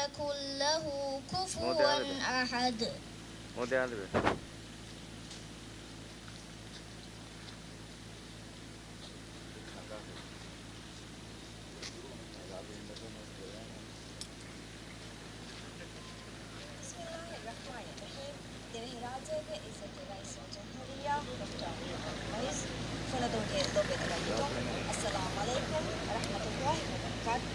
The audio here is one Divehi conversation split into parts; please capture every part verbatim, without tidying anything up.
يكن له كفوا أحد. ބިސްމިއްލާހިއްރަޙްމާނިއްރަޙީމް. ދިވެހިރާއްޖޭގެ އިއްޒަތްތެރި ރައީސުލްޖުމްހޫރިއްޔާ ޑޮކްޓަރ މުޙައްމަދު މުޢިއްޒު، ފުނަދޫގެ ލޮބުވެތި ރައްޔިތުން، އައްސަލާމު ޢަލައިކުމް ވަރަޙްމަތުﷲި ވަބަރަކާތު.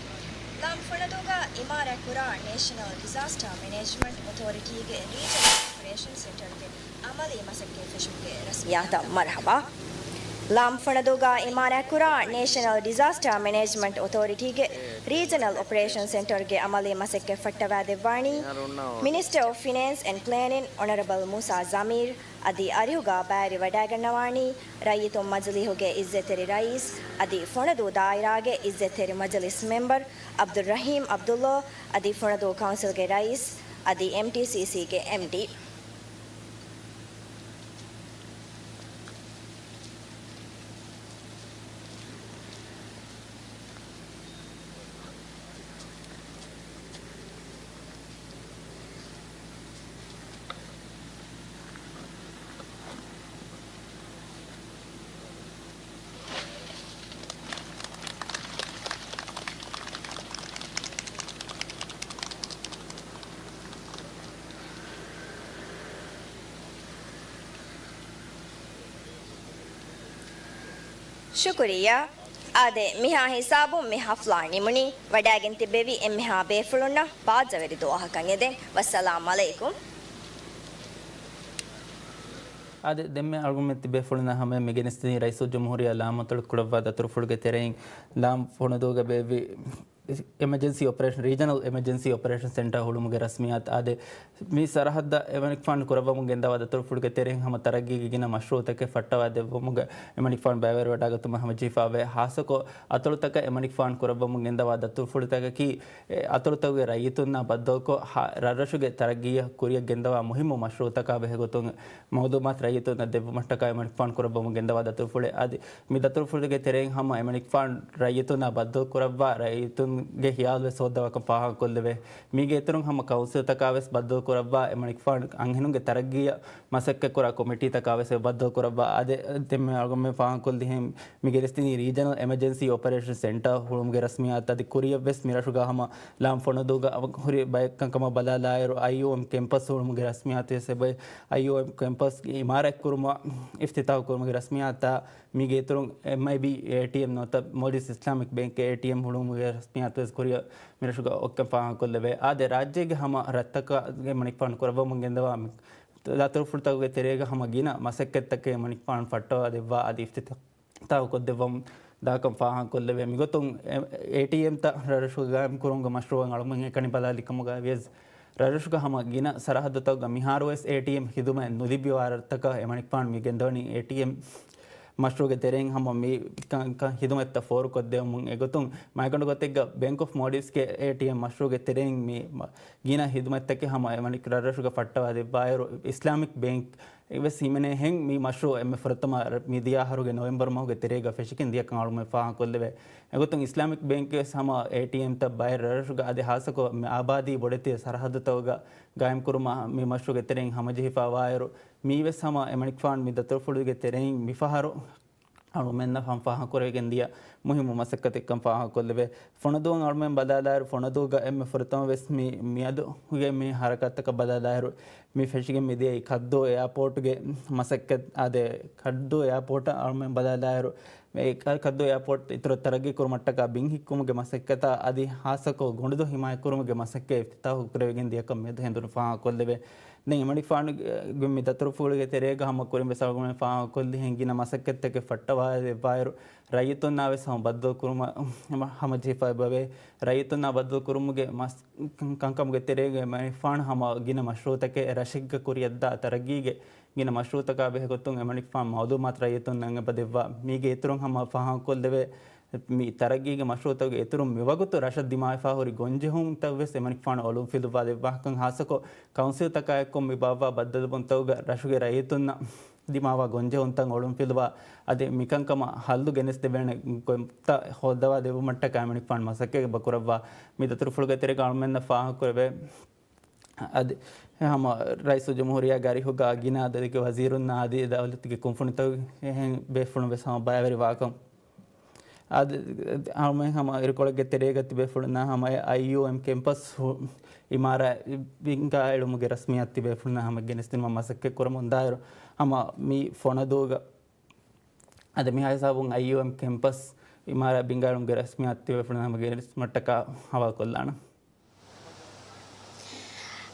ލާމް ފުނަދޫގަ އިމާރާތްކުރާ ނޭޝަނަލް ޑިޒާސްޓާ މެނޭޖްމަންޓް އޮތޯރިޓީގެ ރީޖަނަލް އޮޕަރޭޝަން ސެންޓަރގެ އަމަލީ މަސައްކަތް ފެށުމުގެ ރަސްމިއްޔާތަށް މަރުޙަބާ. ލާމް ފުނަދޫގަ އިމާރާތްކުރާ ނޭޝަނަލް ޑިޒާސްޓާ މެނޭޖްމަންޓް އޮތޯރިޓީގެ ރީޖަނަލް އޮޕަރޭޝަން ސެންޓަރގެ އަމަލީ މަސައްކަތް ފައްޓަވާދެއްވާނީ މިނިސްޓަރ އޮފް ފިނޭންސް އެންޑް ޕްލޭނިން އޮނަރަބަލް މޫސާ ޒަމީރް އަދި އަރިހުގަ ބައިވެރިވަޑައިގަންނަވާނީ ރައްޔިތުން މަޖިލީހުގެ އިއްޒަތްތެރި ރައީސް އަދި ފުނަދޫ ދާއިރާގެ އިއްޒަތްތެރި މަޖިލިސް މެމްބަރު އަބްދުއްރަޙީމް އަބްދުއްލާ އަދި ފުނަދޫ ކައުންސިލްގެ ރައީސް އަދި އެމްޓީސީސީގެ އެމްޑީ. ޝުކުރިއްޔާ. އާދެ، މިހާ ހިސާބުން މި ހަފްލާ ނިމުނީ. ވަޑައިގެން ތިއްބެވި އެންމެހާ ބޭފުޅުންނަށް ބާއްޖަވެރި ދުވަހަކަށް އެދެން. ވައްސަލާމް ޢަލައިކުމް. އާދެ، ދެންމެ އަޅުގަނޑުމެން ތިބޭފުޅުންނާ ހަމަޔަށް މި ގެނެސްދިނީ ރައީސުލްޖުމްހޫރިއްޔާ ލާމަތޮޅު ކުރައްވާ ދަތުރުފުޅުގެ ތެރެއިން ލާމް ފުނަދޫގަ ބޭއްވި އެމަޖެންސީ އޮޕަރޭޝަން، ރީޖަނަލް އެމަޖެންސީ އޮޕަރޭޝަން ސެންޓަރ ހުޅުމުގެ ރަސްމިއްޔާތު. އާދެ، މި ސަރަހައްދަށް އެމަނިކުފާނު ކުރައްވަމުން ގެންދަވާ ދަތުރުފުޅުގެ ތެރެއިން ހަމަ ތަރައްގީގެ ގިނަ މަޝްރޫޢުތަކެއް ފައްޓަވާ ދެއްވުމުގެ އެމަނިކުފާނު ބައިވެރިވަޑައިގަތުމަށް ހަމަޖެހިފައިވޭ. ހާއްސަކޮށް އަތޮޅުތަކަށް އެމަނިކުފާނު ކުރައްވަމުން ގެންދަވާ ދަތުރުފުޅުތަކަކީ، އެ އަތޮޅުތަކުގެ ރައްޔިތުންނާ ބައްދަލުކޮށް، ހަ-، ރަށްރަށުގެ ތަރައްގީއަށް ކުރިއަށް ގެންދަވާ މުހިއްމު މަޝްރޫޢުތަކާ ބެހޭގޮތުން މައުލޫމާތު ރައްޔިތުންނަށް ދެއްވުމަށްޓަކާ އެމަނިކުފާނު ކުރައްވަމުން ގެންދަވާ ދަތުރުފުޅެއް. އަދި މި ދަތުރުފުޅުގެ ތެރެއިން ހަމަ އެމަނިކުފާނު ރައްޔިތުންނާ ބައްދަލު ކުރައްވާ ރައްޔިތުންގެ ހިޔާލުވެސް ހޯއްދަވާކަން ފާހަގަކޮށްލެވޭ. މީގެ އިތުރުން ހަމަ ކައުންސިލްތަކާވެސް ބައްދަލު ކުރައްވާ، އެމަނިކުފާނު އަންހެނުންގެ ތަރައްގީއަށް މަސައްކަތްކުރާ ކޮމިޓީތަކާވެސް އެ ބައްދަލު ކުރައްވާ. އާދެ، ދެންމެ އަޅުގަނޑުމެން ފާހަގަކޮށްލިހެން މި ގެނެސްދިނީ ރީޖަނަލް އެމަޖެންސީ އޮޕަރޭޝަން ސެންޓަރ ހުޅުމުގެ ރަސްމިއްޔާތު. އަދި ކުރިއަށްވެސް މިރަށުގަ ހަމަ ލާމް ފުނަދޫގަ ހުރި ބައެއް ކަންކަމަށް ބަލާލާއިރު، އައިއޯއެމް ކެމްޕަސް ހުޅުމުގެ ރަސްމިއްޔާތުވެސް އެބައި. އައިއޯއެމް ކެމްޕަސް އިމާރާތްކުރުމަށް އިފްތިތާހު ކުރުމުގެ ރަސްމިއްޔާތާ، މީގެ އިތުރުން އެމްއައިބީ އޭޓީއެމް ނުވަތަ މޯލްޑިވްސް އިސްލާމިކް ބޭންކް އޭޓީއެމް ހުޅުވުމުގެ ރަސްމިއްޔާތުވެސް ކުރިއަށް މިރަށުގަ އޮތްކަން ފާހަގަކޮށްލެވޭ. އާދެ، ރާއްޖޭގެ ހަމަ ރަށްތަކަށް އެމަނިކުފާނު ކުރައްވަމުން ގެންދަވާ މި ދަތުރުފުޅުތަކުގެ ތެރޭގަ ހަމަ ގިނަ މަސައްކަތްތަކެއް އެމަނިކުފާނު ފައްޓަވާ ދެއްވާ އަދި އިފްތިތާ ތާހުކޮށްދެއްވަމުން ދާކަން ފާހަގަކޮށްލެވޭ. މިގޮތުން އެ-، އޭޓީއެމްތައް ރަށްރަށުގަ ގާއިމްކުރުމުގެ މަޝްރޫޢަށް އަޅުގަނޑުމެން އެކަނި ބަލާލިކަމުގައިވިޔަސް، ރަށްރަށުގަ ހަމަ ގިނަ ސަރަހައްދުތަކުގަ މިހާރުވެސް އޭޓީއެމް ޚިދުމަތް ނުލިބިވާ ރަށްތަކަށް އެމަނިކުފާނު މި ގެންދަވަނީ އޭޓީއެމް މަޝްރޫޢުގެ ތެރެއިން ހަމަ މި ކަ-، ކަ-، ޚިދުމަތްތައް ފޯރުކޮށްދެވުމުން. އެގޮތުން މައިގަނޑު ގޮތެއްގަ ބޭންކް އޮފް މޯލްޑިވްސްގެ އޭޓީއެމް މަޝްރޫޢުގެ ތެރެއިން މި މަ-، ގިނަ ޚިދުމަތްތަކެއް ހަމަ އެމަނިކު ރަށްރަށުގަ ފައްޓަވާ ދެއްވާއިރު، އިސްލާމިކް ބޭންކް އެއްވެސް ހިމެނޭހެން މި މަޝްރޫޢު އެންމެ ފުރަތަމަ މިދިޔަ އަހަރުގެ ނޮވެމްބަރު މަހުގެ ތެރޭގަ ފެށިގެން ދިޔަކަން އަޅުގަނޑުމެން ފާހަގަކޮށްލެވޭ. އެގޮތުން އިސްލާމިކް ބޭންކް ވެސް ހަމަ އޭޓީއެމްތައް ބައެއް ރަށްރަށުގަ އަދި ހާއްސަކޮށް މި އާބާދީ ބޮޑެތި ސަރަހައްދުތަކުގަ ގާއިމްކުރުމަށް މި މަޝްރޫޢުގެ ތެރެއިން ހަމަޖެހިފައިވާއިރު، މީވެސް ހަމަ އެމަނިކުފާނު މި ދަތުރުފުޅުގެ ތެރެއިން މިފަހަރު އަޅުމެންނަށް ހަމަ ފާހަގަކުރެވިގެން ދިޔަ މުހިއްމު މަސައްކަތެއްކަން ފާހަގަކޮށްލެވޭ. ފުނަދޫއަށް އަޅުމެން ބަލާލާއިރު، ފުނަދޫގަ އެންމެ ފުރަތަމަ ވެސް މި މިއަދުގެ މި ހަރަކާތްތަކަށް ބަލާލާއިރު، މި ފެށިގެން މިދިޔައީ ކައްދޫ އެއާޕޯޓްގެ މަސައްކަތް. އާދެ، ކައްދޫ އެއާޕޯޓަށް އަޅުމެން ބަލާލާއިރު، މި ކަ-، ކައްދޫ އެއާޕޯޓް އިތުރަށް ތަރައްގީ ކުރުމަށްޓަކާ ބިން ހިއްކުމުގެ މަސައްކަތާ އަދި ހާއްސަކޮށް ގޮނޑުދޮށް ހިމާޔަތްކުރުމުގެ މަސައްކަތް އިފްތިތާހު ކުރެވިގެން ދިޔަކަން މިއަދު ހެނދުނު ފާހަގަކޮށްލެވޭ. ދެން އެމަނިކުފާނުގެ މި ދަތުރުފުޅުގެ ތެރޭގަ ހަމަ ކުރިން ވެސް އަޅުގަނޑުމެން ފާހަގަކޮށްލިހެން ގިނަ މަސައްކަތްތަކެއް ފައްޓަވާ ދެއްވާއިރު، ރައްޔިތުންނާ ވެސް ހަމަ ބައްދަލުކުރުމަށް ހަމަޖެހިފައި ބަވޭ. ރައްޔިތުންނާ ބައްދަލުކުރުމުގެ މަސް-، ކަންކަމުގެ ތެރޭގަ އެމަނިކުފާނު ހަމަ ގިނަ މަޝްރޫޢުތަކެއް ރަށެއްގަ ކުރިއަށްދާ ތަރައްގީގެ ގިނަ މަޝްރޫޢުތަކާ ބެހޭގޮތުން އެމަނިކުފާނު މައުލޫމާތު ރައްޔިތުންނަށް އެބަ ދެއްވާ. މީގެ އިތުރުން ހަމަ ފާހަގަކޮށްލެވޭ. މި ތަރައްގީގެ މަޝްރޫޢުތަކުގެ އިތުރުން މިވަގުތު ރަށަށް ދިމާވެފާ ހުރި ގޮންޖެހުންތައް ވެސް އެމަނިކުފާނު އޮޅުންފިލުއްވާ ދެއްވާކަން، ހާއްސަކޮށް ކައުންސިލްތަކާއެއްކޮށް މި ބާއްވާ ބައްދަލުވުންތަކުގަ ރަށުގެ ރައްޔިތުންނަށް ދިމާވާ ގޮންޖެހުންތައް އޮޅުންފިލުވާ، އަދި މިކަންކަމަށް ހައްލު ގެނެސްދެވޭނެ ގޮތްތައް ހޯއްދަވާ ދެއްވުމަށްޓަކާ އެމަނިކުފާނު މަސައްކަތް އެބަ ކުރައްވާ. މި ދަތުރުފުޅުގެ ތެރޭގަ އަޅުމެންނަށް ފާހަގަކުރެވޭ. އަދި ހަމަ ރައީސުލްޖުމްހޫރިއްޔާގެ އަރިހުގަ ގިނަ އަދަދެއްގެ ވަޒީރުންނާ އަދި ދައުލަތުގެ ކުންފުނިތަކުގެ އެހެން ބޭފުޅުން ވެސް ހަމަ ބައިވެރިވާކަން. އަދި އަޅުމެން ހަމަ އިރުކޮޅެއްގެ ތެރޭގަ ތިބޭފުޅުންނާ ހަމަ އައިޔޫއެމް ކެމްޕަސް ހު-، އިމާރާތް ބިންގާ އެޅުމުގެ ރަސްމިއްޔާތު ތިބޭފުޅުންނާ ހަމަ ގެނެސްދިނުމަށް މަސައްކަތް ކުރަމުން ދާއިރު، ހަމަ މި ފޮނަދޫގަ އަދި މިހާ ހިސާބުން އައިޔޫއެމް ކެމްޕަސް އިމާރާތް ބިންގާ އެޅުމުގެ ރަސްމިއްޔާތު ތިބޭފުޅުންނާ ހަމަ ގެނެސްދިނުމަށްޓަކާ ހަވާލުކޮށްލާނަން.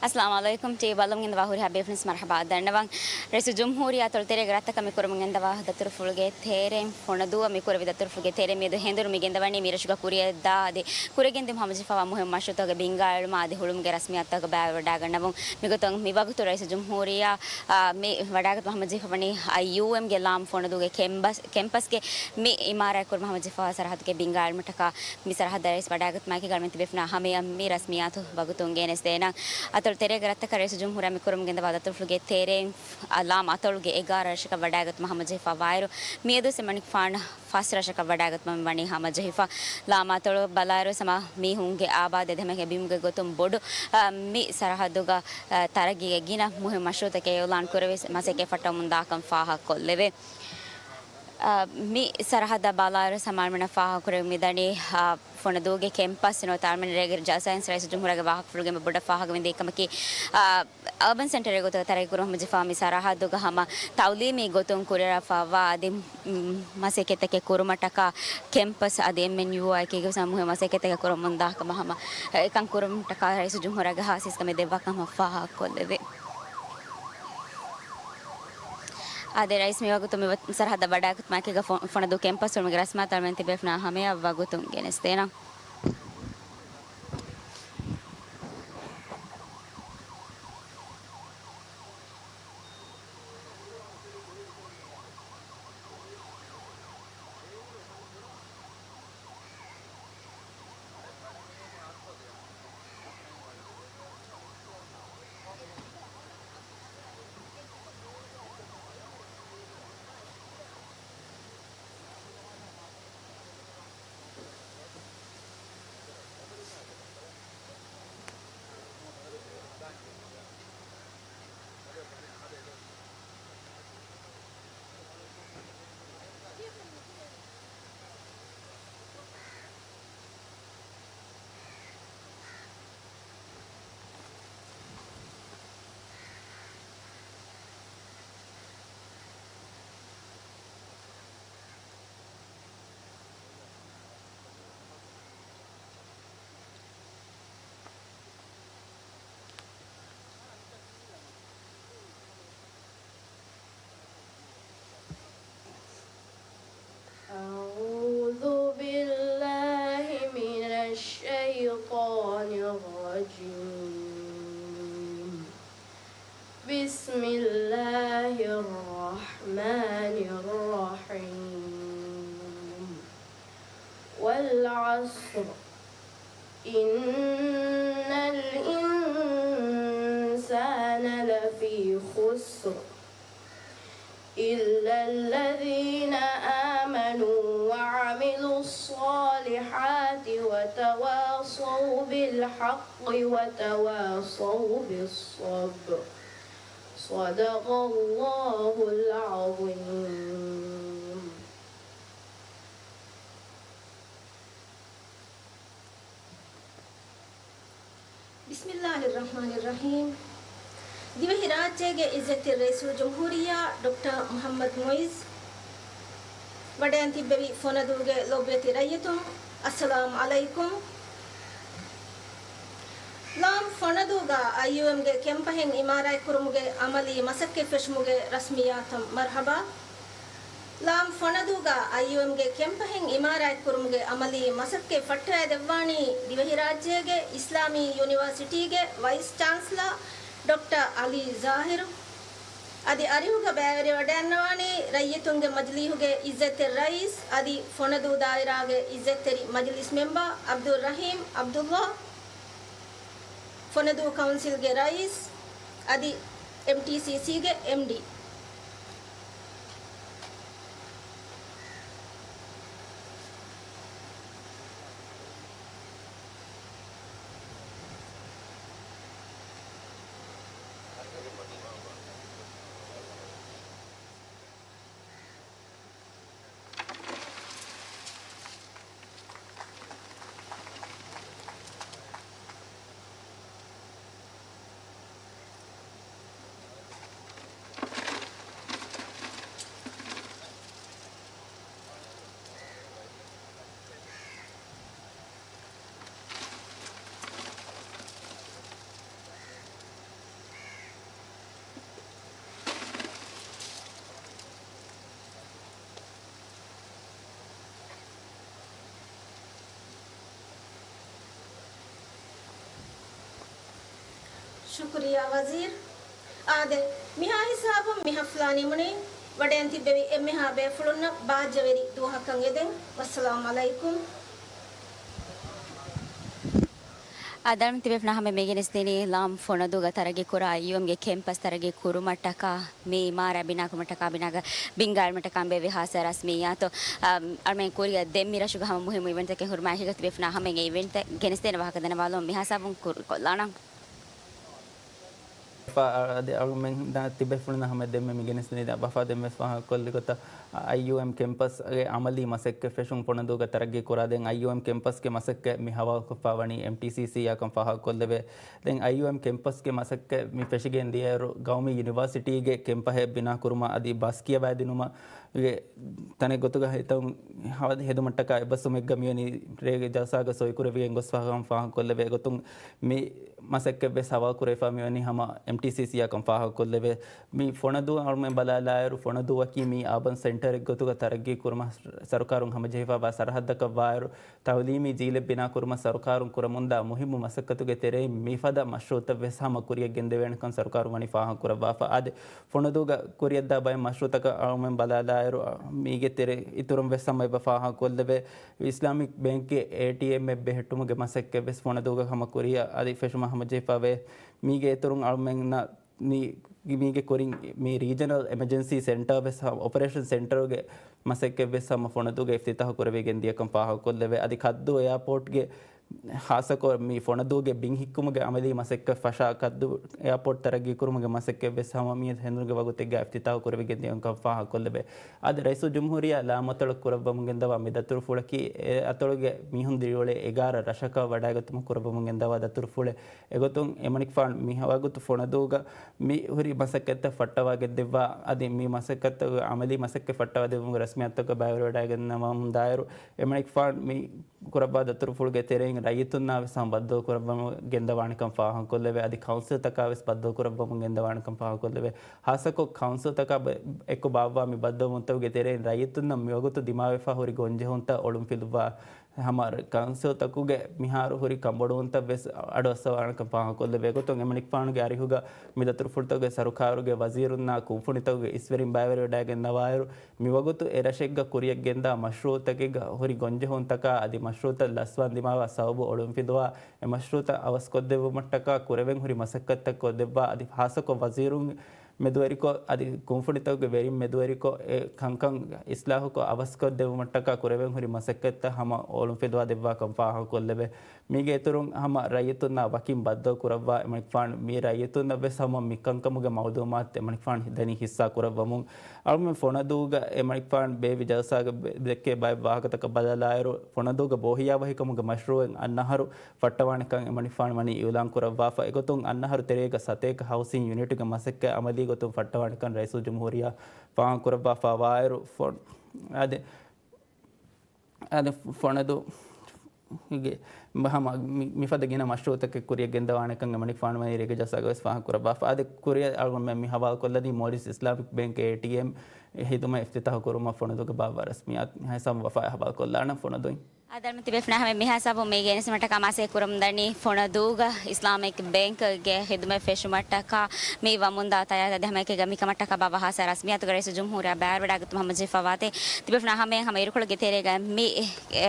އައްސަލާމު ޢަލައިކުމް. ޓީވީ ބަލަމުން ގެންދަވާ ހުރިހާ ބޭފުޅުން މަރުޙަބާ ދަންނަވަން. ރައީސުލްޖުމްހޫރިއްޔާ އަތޮޅު ތެރޭގެ ރަށްތަކަށް މި ކުރަމުން ގެންދަވާ ދަތުރުފުޅުގެ ތެރެއިން ފޮނަދޫއަށް މި ކުރެވި ދަތުރުފުޅުގެ ތެރެއިން މިއަދު ހެނދުނު މި ގެންދަވަނީ މި ރަށުގަ ކުރިއަށްދާ އަދި ކުރިއަށްގެންދިއުމަށް ހަމަޖެހިފައިވާ މުހިންމު މަޝްރޫއުތަކުގެ ބިންގާ އެޅުމާ އަދި ހުޅުމުގެ ރަސްމިއްޔާތުތަކަށް ބައިވެރިވެވަޑައިގަންނަވަން. މިގޮތުން މިވަގުތު ރައީސުލްޖުމްހޫރިއްޔާ، އާ، މި ވަޑައިގަތުމަށް ހަމަޖެހިފަވަނީ އައިޔޫއެމްގެ ލާމް ފޮނަދޫގެ ކެމްޕަސް، ކެމްޕަސްގެ މި އިމާރާތް ކުރުމަށް ހަމަޖެހިފައިވާ ސަރަހައްދުގެ ބިންގާ އެޅުމަށްޓަކާ މި ސަރަހައްދަށް ރައީސް ވަޑައިގަތުމާއެކީގަ އަޅުމެން ތިބޭފުޅުންނާ ހަމަޔަށް މި ރަސްމިއްޔާތު ވަގުތުން ގެނެސްދޭނަން. އަތޮޅު ތެރޭގެ ރަށްތަކަށް ރައީސުލްޖުމްހޫރިއްޔާ މި ކުރަމުން ގެންދަވާ ދަތުރުފުޅުގެ ތެރެއިން ލާމް އަތޮޅުގެ އެގާރަ ރަށަކަށް ވަޑައިގަތުމަށް ހަމަޖެހިފައިވާއިރު، މިއަދު އެމަނިކުފާނަށް ފަސް ރަށަކަށް ވަޑައިގަތުމަށް ވަނީ ހަމަޖެހިފަ. ލާމް އަތޮޅު ބަލާއިރު ހަމަ މީހުންގެ އާބާދު އެދެމެހެ ބިމުގެ ގޮތުން ބޮޑު، އަ، މި ސަރަހައްދުގަ، އަ، ތަރައްގީގެ ގިނަ މުހިންމު މަޝްރޫއުތަކެއް އިޢުލާން ކުރެވި މަސައްކަތް ފައްޓަވަމުން ދާކަން ފާހަގަކޮށްލެވޭ. އަ، މި ސަރަހައްދަށް ބަލާއިރު ހަމަ އަޅުމެންނަށް ފާހަގަކުރެވި މިދަނީ، އަ، ފޮނަދޫގެ ކެމްޕަސް ނުވަތަ އަޅުމެން ރޭގެ ޖަލްސާއިން ރައީސުލްޖުމްހޫރިއްޔާގެ ވާހަކަފުޅުގެ ބޮޑަށް ފާހަގަވެންދިޔަ ކަމަކީ، އަ، އަރބަން ސެންޓަރެއް ގޮތުގަ ތަރައްގީ ކުރުމަށް ހަމަޖެހިފައިވާ މި ސަރަހައްދުގަ ހަމަ ތައުލީމީ ގޮތުން ކުރިއަރާފައިވާ އަދި، މް، މަސައްކަތްތަކެއް ކުރުމަށްޓަކާ ކެމްޕަސް އަދި އެމްއެންޔޫއާ އެކީގަ ވެސް މުހިންމު މަސައްކަތްތަކެއް ކުރަމުން ދާ ކަމަށް ހަމަ، އެކަން ކުރުމަށްޓަކާ ރައީސުލްޖުމްހޫރިއްޔާގެ ހާއްސަ ހިސްކަމެއް ދެއްވާ ކަމަށް ފާހަގަކޮށްލެވޭ. އާދެ، ރައީސް މިވަގުތު މި ސަރަހައްދަށް ވަޑައިގަތުމާއެކީގަ ފޮ-، ފޮނަދޫ ކެމްޕަސް ހުޅުމުގެ ރަސްމިއްޔާތު އަޅުމެން ތިބޭފުޅުންނާ ހަމަޔަށް ވަގުތުން ގެނެސްދޭނަން. أعوذ بالله من الشيطان الرجيم. بسم الله الرحمن الرحيم. والعصر. إن الإنسان لفي خسر. إلا الذين آمنوا وعملوا الصالحات وتواصوا بالحق وتواصوا بالصبر. صدق الله العظيم. ބިސްމިއްލާހިއްރަޙްމާނިއްރަޙީމް. ދިވެހިރާއްޖޭގެ އިއްޒަތްތެރި ރައީސުލްޖުމްހޫރިއްޔާ ޑޮކްޓަރ މުޙައްމަދު މުޢިއްޒު ވަޑައިން ތިއްބެވި ފޮނަދޫގެ ލޮބުވެތި ރައްޔިތުން، އައްސަލާމު ޢަލައިކުމް. ލާމް ފޮނަދޫގަ އައިޔޫއެމްގެ ކެމްޕަހެއް އިމާރާތްކުރުމުގެ ޢަމަލީ މަސައްކަތް ފެށުމުގެ ރަސްމިއްޔާތަށް މަރުޙަބާ. ލާމް ފޮނަދޫގަ އައިޔޫއެމްގެ ކެމްޕަހެއް އިމާރާތްކުރުމުގެ ޢަމަލީ މަސައްކަތް ފައްޓަވައިދެއްވާނީ ދިވެހިރާއްޖޭގެ އިސްލާމީ ޔުނިވާސިޓީގެ ވައިސް ޗާންސަލަރ ޑޮކްޓަރ ޢަލީ ޒާހިރު. އަދި އަރިހުގަ ބައިވެރިވަޑައިގަންނަވާނީ ރައްޔިތުންގެ މަޖިލީހުގެ އިއްޒަތްތެރި ރައީސް އަދި ފޮނަދޫ ދާއިރާގެ އިއްޒަތްތެރި މަޖިލިސް މެމްބަރ ޢަބްދުއްރަޙީމް ޢަބްދުﷲ، ފޮނަދޫ ކައުންސިލްގެ ރައީސް އަދި އެމްޓީސީސީގެ އެމްޑީ. ޝުކުރިއްޔާ ވަޒީރު. އާދެ، މިހާ ހިސާބުން މި ހަފްލާ ނިމުނީ. ވަޑައިން ތިއްބެވި އެންމެހާ ބޭފުޅުންނަށް ބާއްޖަވެރި ދުވަހަކަށް އެދެން. ވައްސަލާމް އަލައިކުމް. އާދެ، އަޅުގަނޑު ތިބޭފުޅުންނާ ހަމަ މި ގެނެސްދިނީ ލާމް ފޮނަދޫގަ ތަރައްގީ ކުރާ އައިޔޫއެމްގެ ކެމްޕަސް ތަރައްގީ ކުރުމަށްޓަކާ މި އިމާރާތް ބިނާ ކުރުމަށްޓަކާ ބިނާގަ ބިންގާ އިލްމަށްޓަކާ ބޭއްވި ހާއްސަ ރަސްމިއްޔާތު، އަ، އަޅުމެން ކުރިއަށް ދެން މި ރަށުގަ ހަމަ މުހިއްމު އިވެންޓްތަކެއް ހުރުމާ އެކީގަ ތިބޭފުޅުންނާ ހަމަ އެ އިވެންޓްތައް ގެނެސްދޭނެ ވާހަކަ ދަންނަވާލަމުން މިހާ ހިސާބުން ކުރިކޮށްލާނަން. ފާ-، އަދި އަޅުމެން ދާ ތިބޭފުޅުންނާ ހަމަ ދެންމެ މި ގެނެސްދިނީ ވަފާ ދެންވެސް ފާހަގަކޮށްލި ގޮތަށް އައިޔޫއެމް ކެމްޕަސްގެ އަމަލީ މަސައްކަތް ފެށުން ފޮނަދޫގަ ތަރައްގީ ކުރާ ދެން އައިޔޫއެމް ކެމްޕަސްގެ މަސައްކަތް މި ހަވާލުކޮށްފާ ވަނީ އެމްޓީސީސީއާ ކަން ފާހަގަކޮށްލެވޭ. ދެން އައިޔޫއެމް ކެމްޕަސްގެ މަސައްކަތް މި ފެށިގެން ދިޔައިރު، ގައުމީ ޔުނިވާސިޓީގެ ކެމްޕަހެއް ބިނާ ކުރުމަށް އަދި ބަސް ކިޔަވައިދިނުމަށް ގެ ތަނެއް ގޮތުގަ ހިތަށް ހަ-، ހެދުމަށްޓަކާ އެއްބަސްވުމެއްގަ މިވަނީ ރޭގެ ޖަލްސާގަ ސޮއިކުރެވިގެން ގޮސްފާ ކަން ފާހަގަކޮށްލެވޭ. އެގޮތުން މި މަސައްކަތްވެސް ހަވާލުކުރެވިފާ މިވަނީ ހަމަ އެމްޓީސީސީއާ ކަން ފާހަގަކޮށްލެވޭ. މި ފޮނަދޫ އަޅުމެން ބަލާލާއިރު، ފޮނަދޫއަކީ މީ އާބަން ސެންޓަރެއް ގޮތުގަ ތަރައްގީ ކުރުމަށް ސަރުކާރުން ހަމަޖެހިފާވާ ސަރަހައްދަކަށް ވާއިރު، ތައުލީމީ ޖީލެއް ބިނާ ކުރުމަށް ސަރުކާރުން ކުރަމުންދާ މުހިއްމު މަސައްކަތުގެ ތެރެއިން މިފަދަ މަޝްރޫއުތައް ވެސް ހަމަ ކުރިއަށް ގެންދެވޭނެކަން ސަރުކާރުން ވަނީ ފާހަގަކުރައްވާފަ. އާދެ، ފޮނަދޫގަ ކުރިއަށްދާ ބައެއް މަޝްރޫއުތަކަށް އަޅުމެން ބަލާލާއިރު، މީގެ ތެރެ އިތުރުން ވެސް ހަމަ އެބަ ފާހަގަކޮށްލެވޭ. އިސްލާމިކް ބޭންކްގެ އޭޓީއެމްއެއް ބެހެއްޓުމުގެ މަސައްކަތް ވެސް ފޮނަދޫގަ ހަމަ ކުރިއަށް އަދި ފެށުމަށް ހަމަޖެހިފަވޭ. މީގެ އިތުރުން އަޅުމެންނަށް މީ، މީގެ ކުރިން މި ރީޖަނަލް އެމަޖެންސީ ސެންޓަރ ވެސް ހަ-، އޮޕަރޭޝަން ސެންޓަރުގެ މަސައްކަތް ވެސް ހަމަ ފޮނަދޫގަ އިފްތިތާހު ކުރެވިގެން ދިޔަކަން ފާހަގަކޮށްލެވޭ. އަދި ކައްދޫ އެއާޕޯޓްގެ ހާއްސަކޮށް މި ފޮނަދޫގެ ބިން ހިއްކުމުގެ އަމަލީ މަސައްކަތް ފަށާ ކައްދޫ އެއާޕޯޓް ތަރައްގީ ކުރުމުގެ މަސައްކަތް ވެސް ހަމަ މި ހެނދުނުގެ ވަގުތެއްގަ އިފްތިތާހު ކުރެވިގެން ދިޔަކަން ފާހަގަކޮށްލެވޭ. އަދި ރައީސުލްޖުމްހޫރިއްޔާ ލާމަތޮޅަށް ކުރައްވަމުން ގެންދަވާ މި ދަތުރުފުޅަކީ އެ އަތޮޅުގެ މީހުން ދިރިއުޅޭ އެގާރަ ރަށަކަށް ވަޑައިގަތުމަށް ކުރައްވަމުން ގެންދަވާ ދަތުރުފުޅެއް. އެގޮތުން އެމަނިކުފާނު މި ވަގުތު ފޮނަދޫގަ މި ހުރި މަސައްކަތްތައް ފައްޓަވާ ގެންދެއްވާ، އަދި މި މަސައްކަތްތަކުގެ އަމަލީ މަސައްކަތް ފައްޓަވާ ދެއްވުމުގެ ރަސްމިއްޔާތުތަކަށް ބައިވެރިވެވަޑައިގަންނަވަމުންދާއިރު، އެމަނިކުފާނު މި ކުރައްވާ ދަތުރުފުޅުގެ ތެރެއިން ރައްޔިތުންނާ ވެސް ހަމަ ބައްދަލު ކުރައްވަމުން ގެންދަވާނެކަން ފާހަގަކޮށްލެވޭ. އަދި ކައުންސިލްތަކާ ވެސް ބައްދަލު ކުރައްވަމުން ގެންދަވާނެކަން ފާހަގަކޮށްލެވޭ. ހާއްސަކޮށް ކައުންސިލްތަކާ ބެ-، އެކު ބާއްވާ މި ބައްދަލުވުންތަކުގެ ތެރެއިން ރައްޔިތުންނަށް މިވަގުތު ދިމާވެފާ ހުރި ގޮންޖެހުންތައް އޮޅުންފިލުއްވާ ހަމަ ކައުންސިލްތަކުގެ މިހާރު ހުރި ކަންބޮޑުވުންތައް ވެސް އަޑުއައްސަވާނެކަން ފާހަގަކޮށްލެވޭ. އެގޮތުން އެމަނިކުފާނުގެ އަރިހުގަ މި ދަތުރުފުޅުތަކުގެ ސަރުކާރުގެ ވަޒީރުންނާ ކުންފުނިތަކުގެ އިސްވެރިން ބައިވެރިވެވަޑައިގެންނަވާއިރު، މިވަގުތު އެ ރަށެއްގަ ކުރިއަށް ގެންދާ މަޝްރޫއުތަކެއްގަ ހުރި ގޮންޖެހުންތަކާ އަދި މަޝްރޫއުތައް ލަސްވާން ދިމާވާ ސަބަބު އޮޅުންފިލުވާ، އެ މަޝްރޫއުތައް އަވަސްކޮށްދެއްވުމަށްޓަކާ ކުރެވެން ހުރި މަސައްކަތްތައް ކޮށްދެއްވާ އަދި ހާއްސަކޮށް ވަޒީރުން މެދުވެރިކޮށް، އަދި ކުންފުނިތަކުގެ ވެރިން މެދުވެރިކޮށް، އެ ކަންކަން އިސްލާހުކޮށް އަވަސްކޮށްދެއްވުމަށްޓަކާ ކުރެވެން ހުރި މަސައްކަތްތައް ހަމަ އޮޅުންފިލުވާ ދެއްވާކަން ފާހަގަކޮށްލެވޭ. މީގެ އިތުރުން ހަމަ ރައްޔިތުންނާ ވަކިން ބައްދަލު ކުރައްވާ އެމަނިކުފާނު މި ރައްޔިތުންނަށް ވެސް ހަމަ މި ކަންކަމުގެ މައުލޫމާތު އެމަނިކުފާނު ދަނީ ހިއްސާ ކުރައްވަމުން. އަޅުމެން ފޮނަދޫގަ އެމަނިކުފާނު ބޭއްވި ޖަލްސާގަ ދެއްކޭ ބައެއް ވާހަކަތަކަށް ބަލާލާއިރު، ފޮނަދޫގަ ބޯހިޔާވަހިކަމުގެ މަޝްރޫއެއް އަންނަ އަހަރު ފައްޓަވާނެކަން އެމަނިކުފާނު ވަނީ އިއުލާން ކުރައްވާފަ. އެގޮތުން އަންނަ އަހަރު ތެރޭގަ ސަތޭކަ ހައުސިން ޔުނިޓުގެ މަސައްކަތް އަމަލީ ގޮތުން ފައްޓަވާނެކަން ރައީސުލްޖުމްހޫރިއްޔާ ފާހަގަ ކުރައްވާފަ ވާއިރު، ފޮ-، އާދެ، އާދެ، ފޮނަދޫގެ ހަމަ މި-، މިފަދަ ގިނަ މަޝްރޫއުތަކެއް ކުރިއަށް ގެންދަވާނެކަން އެމަނިކުފާނު ވަނީ ރޭގެ ޖަލްސާގަ ވެސް ފާހަގަ ކުރައްވާފަ. އާދެ، ކުރިއަށް އަޅުގަނޑުމެން މި ހަވާލުކޮށްލަނީ މޯލްޑިވްސް އިސްލާމިކް ބޭންކް އޭޓީއެމް ހިދުމަތް އިފްތިތާހު ކުރުމަށް ފޮނަދޫގެ ބާއްވާ ރަސްމިއްޔާތު ހިސާބުން ވަފާއަށް ހަވާލުކޮށްލާނަން ފޮނަދޫން. އާދެ، އަޅުމެން ތިބޭފުޅުންނާ ހަމަ މި ހިސާބުން މި ގެނެސްދިނުމަށްޓަކާ މަސައްކަތް ކުރަމުންދަނީ ފޮނަދޫގަ އިސްލާމިކް ބޭންކްގެ ހިދުމަތް ފެށުމަށްޓަކާ މި ވަމުންދާ ތަޔާރަތާ ދެ ހަމައެކީގަ މިކަމަށްޓަކާ ބާއްވާ ހާއްސަ ރަސްމިއްޔާތުގަ ރައީސުލްޖުމްހޫރިއްޔާ ބައިވެރިވެވަޑައިގަތުމަށް ހަމަޖެހިފައިވާތީ، ތިބޭފުޅުންނާ ހަމައަށް ހަމަ އިރުކޮޅުގެ ތެރޭގަ މި، އެ،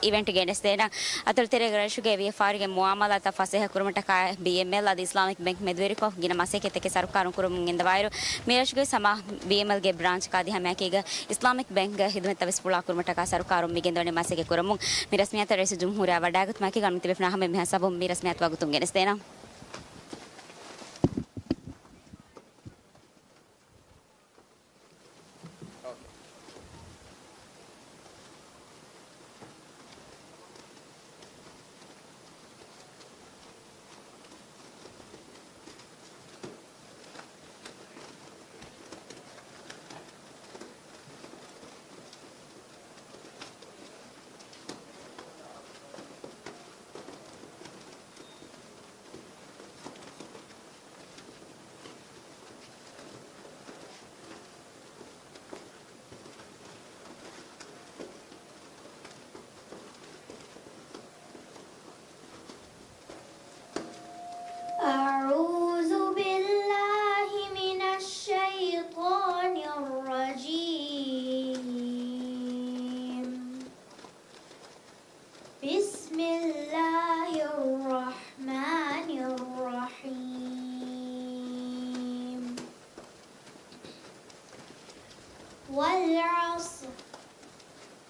އިވެންޓް ގެނެސްދޭނަން. އަތޮޅު ތެރޭގަ ރަށުގެ ވިޔަފާރިގެ މުއާމަލާތްތައް ފަސޭހަ ކުރުމަށްޓަކާ ބީއެމްއެލް އަދި އިސްލާމިކް ބޭންކް މެދުވެރިކޮށް ގިނަ މަސައްކަތްތަކެއް ސަރުކާރުން ކުރަމުން ގެންދަވާއިރު، މި ރަށުގެ ހަމަ ބީއެމްއެލްގެ ބްރާންޗަކާ ދި ހަމައެކީގަ އިސްލާމިކް ބޭންކްގެ ހިދުމަތްތައް ވެސް ފުޅާ ކުރުމަށްޓަކާ ސަރުކާރުން މި ގެންދަވަނީ މަސައްކަތް ކުރަމުން. މި ރަސްމިއްޔާތަށް ރައީސުލްޖުމްހޫރިއްޔާ ވަޑައިގަތުމަކީ އަޅުމެން ތިބޭފުޅުންނާ ހަމަ މި ހިސާބުން މި ރަސްމިއްޔާތު ވަގުތުން ގެނެސްދޭނަން.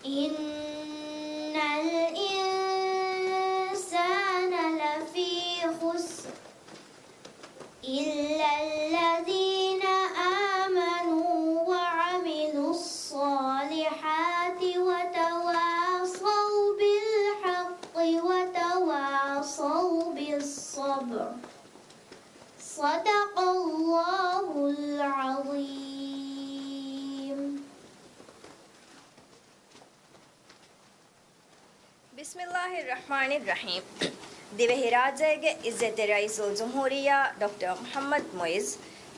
إِنَّ الْإِنسَانَ لَفِي خُسْرٍ إِلَّا الَّذِينَ آمَنُوا وَعَمِلُوا الصَّالِحَاتِ وَتَوَاصَوْا بِالْحَقِّ وَتَوَاصَوْا بِالصَّبْرِ. صَدَقَ اللَّهُ الْعَظِيمُ. ބިސްމިއްލާހި ރަޙްމާނި ރަޙީމް. ދިވެހިރާއްޖޭގެ އިއްޒަތްތެރި ރައީސުލްޖުމްހޫރިއްޔާ ޑޮކްޓަރ މުޙައްމަދު މުޢިއްޒު،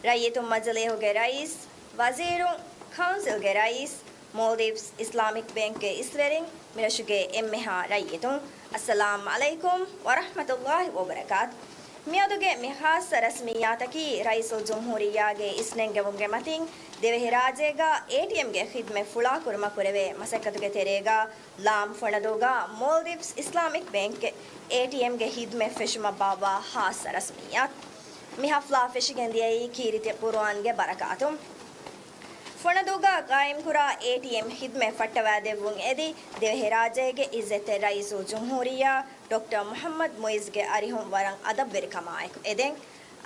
ރައްޔިތުން މަޖިލީހުގެ ރައީސް، ވަޒީރުން، ކައުންސިލްގެ ރައީސް، މޯލްޑިވްސް އިސްލާމިކް ބޭންކްގެ އިސްވެރިން، މިރަށުގެ އެންމެހާ ރައްޔިތުން، އައްސަލާމް ޢަލައިކުމް ވަރަޙްމަތުﷲި ވަބަރަކާތު. މިއަދުގެ މި ޚާއްޞަ ރަސްމިއްޔާތަކީ، ރައީސުލްޖުމްހޫރިއްޔާގެ އިސްނެންގެވުމުގެ މަތިން، ދިވެހިރާއްޖޭގަ އޭޓީއެމްގެ ޚިދްމަތް ފުޅާކުރުމަށް ކުރެވޭ މަސައްކަތުގެ ތެރޭގަ، ލާމް ފޮނަދޫގަ މޯލްޑިވްސް އިސްލާމިކް ބޭންކްގެ އޭޓީއެމްގެ ޚިދްމަތް ފެށުމަށް ބާއްވާ ޚާއްޞަ ރަސްމިއްޔާތު. މި ޙަފްލާ ފެށިގެން ދިޔައީ ކީރިތި ޤުރުއާންގެ ބަރަކާތުން. ފޮނަދޫގަ ޤާއިމްކުރާ އޭޓީއެމް ޚިދްމަތް ފައްޓަވައިދެއްވުން އެދި، ދިވެހިރާއްޖޭގެ އިއްޒަތްތެރި ރައީސުލްޖުމްހޫރިއްޔާ ޑޮކްޓަރ މުޙައްމަދު މުޢިއްޒުގެ އަރިހުން ވަރަށް އަދަބުވެރިކަމާއެކު އެދެން.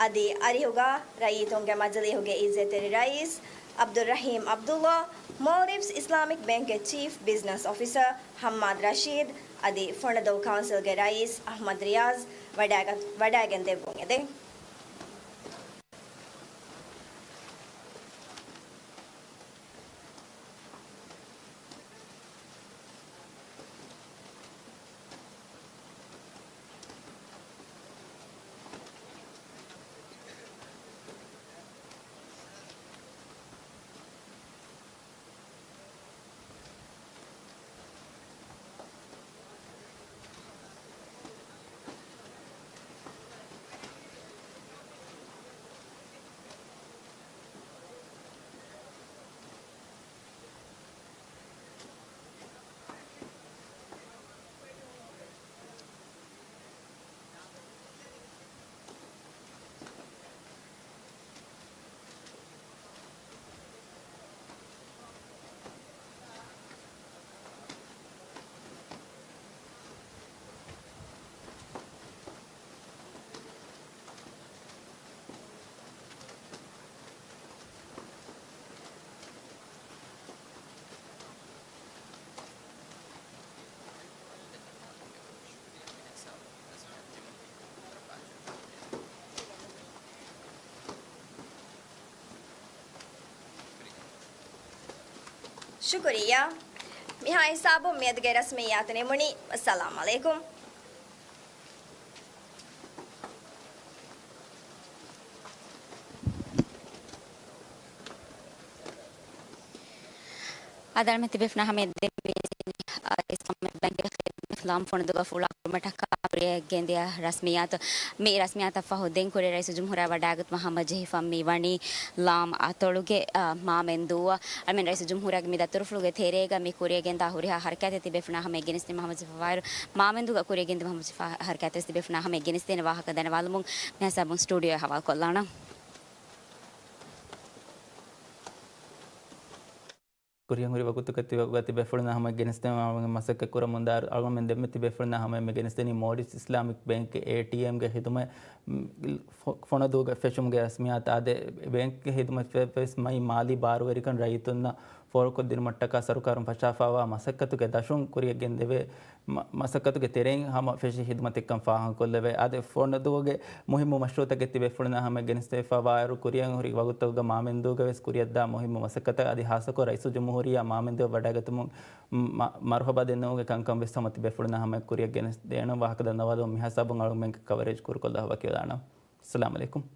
އަދި އަރިހުގަ ރައްޔިތުންގެ މަޖިލީހުގެ އިއްޒަތްތެރި ރައީސް ޢަބްދުއްރަޙީމް ޢަބްދުﷲ، މޯލްޑިވްސް އިސްލާމިކް ބޭންކްގެ ޗީފް ބިޒްނަސް އޮފިސަރ ޙައްމާދު ރަޝީދު، އަދި ފޮނަދޫ ކައުންސިލްގެ ރައީސް އަޙްމަދު ރިޔާޒް ވަޑައިގަ-، ވަޑައިގެން ދެއްވުން އެދެން. ޝުކުރިއްޔާ. މިހާ ހިސާބުން މިއަދުގެ ރަސްމިއްޔާތު ނިމުނީ. އައްސަލާމް ޢަލައިކުމް. އާދަރަމެން ތިބޭފުޅުންނާ ހަމަޔަށް ދެން ވީ، އާ، އިސްލާމިކް ބޭންކްގެ ޚިދްމަތް ލާމް ފޮނަދޫގަ ފުޅާ ކުރުމަށްޓަކާ ކުރިއަށް ގެންދިޔަ ރަސްމިއްޔާތު. މި ރަސްމިއްޔާތަށް ފަހު ދެން ކުރިއަށް ރައީސުލްޖުމްހޫރިއްޔާ ވަޑައިގަތުމަށް ހަމަޖެހިފަ މި ވަނީ ލާމް އަތޮޅުގެ، އާ، މާމެންދޫއަށް. އަޅަމެން ރައީސުލްޖުމްހޫރިއްޔާގެ މި ދަތުރުފުޅުގެ ތެރޭގަ މި ކުރިއަށް ގެންދާ ހުރިހާ ހަރަކާތެއް ތިބޭފުޅުންނާ ހަމަޔަށް ގެނެސްދިނުމަށް ހަމަޖެހިފަވާއިރު، މާމެންދޫގަ ކުރިއަށް ގެންދިނުމަށް ހަމަޖެހިފަ ހަރަކާތެއް ތިބޭފުޅުންނާ ހަމަޔަށް ގެނެސްދޭނެ ވާހަކަ ދަންނަވާލަމުން މިހާ ހިސާބުން ސްޓޫޑިއޯއަށް ހަވާލުކޮށްލާނަން. ކުރިއަށް ހުރި ވަގުތުގަ ތިބެ-، ތިބޭފުޅުންނާ ހަމަޔަށް ގެނެސްދެން މަސައްކަތް ކުރަމުންދާ އަޅުގަނޑުމެން ދެންމެ ތިބޭފުޅުންނާ ހަމަޔަށް މި ގެނެސްދެނީ މޯލްޑިވްސް އިސްލާމިކް ބޭންކްގެ އޭޓީއެމްގެ ޚިދުމަތް، މް، ފޮ-، ފޮނަދޫގަ ފެށުމުގެ ރަސްމިއްޔާތު. އާދެ، ބޭންކްގެ ޚިދުމަތް ފެ-، ފެސް މައި މާލީ ބާރުވެރިކަން ރައްޔިތުންނަށް ފޯރުކޮށްދިނުމަށްޓަކާ ސަރުކާރުން ފަށާފައިވާ މަސައްކަތުގެ ދަށުން ކުރިއަށް ގެންދެވޭ މަ-، މަސައްކަތުގެ ތެރެއިން ހަމަ ފެށި ޚިދުމަތެއްކަން ފާހަގަކޮށްލެވޭ. އާދެ، ފޮނަދޫގެ މުހިއްމު މަޝްރޫޢުތަކެއް ތިބޭފުޅުންނާ ހަމަޔަށް ގެނެސްދެވިފައިވާއިރު، ކުރިއަށް ހުރި ވަގުތުގަ މާމެންދޫގަ ވެސް ކުރިއަށްދާ މުހިއްމު މަސައްކަތަށް އަދި ހާއްސަކޮށް ރައީސުލްޖުމްހޫރިއްޔާ މާމެންދޫ ވަޑައިގަތުމުން މަ-، މަރުޙަބާ ދެންނެވުމުގެ ކަންކަން ވެސް ހަމަ ތިބޭފުޅުންނާ ހަމަޔަށް ކުރިއަށް ގެނެސްދޭނަން. ވާހަކަ ދަންނަވާލަމުން މިހާ ހިސާބުން އަޅުގަނޑުމެން ކަވަރޭޖް ކުރުކޮށްލާ ވަކިވެލާނަން. އައްސަލާމް ޢަލައިކުމް.